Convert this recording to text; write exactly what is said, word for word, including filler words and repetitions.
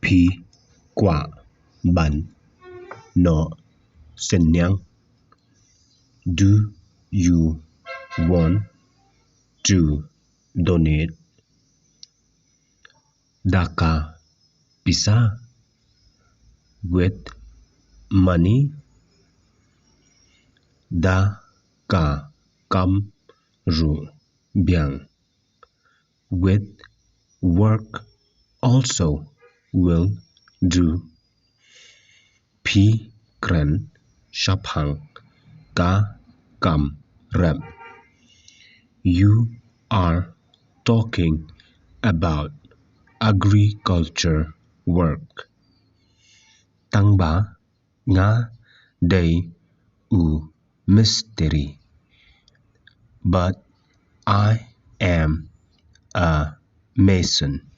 Phi kwah ban noh synñiang? Do you want to donate? Da ka pisa? With money? Da ka kam ruh biang? With work also will do. Phi kren shaphang ka kam rep? You are talking about agriculture work. Tang ba nga dei u mistri, but I am a mason.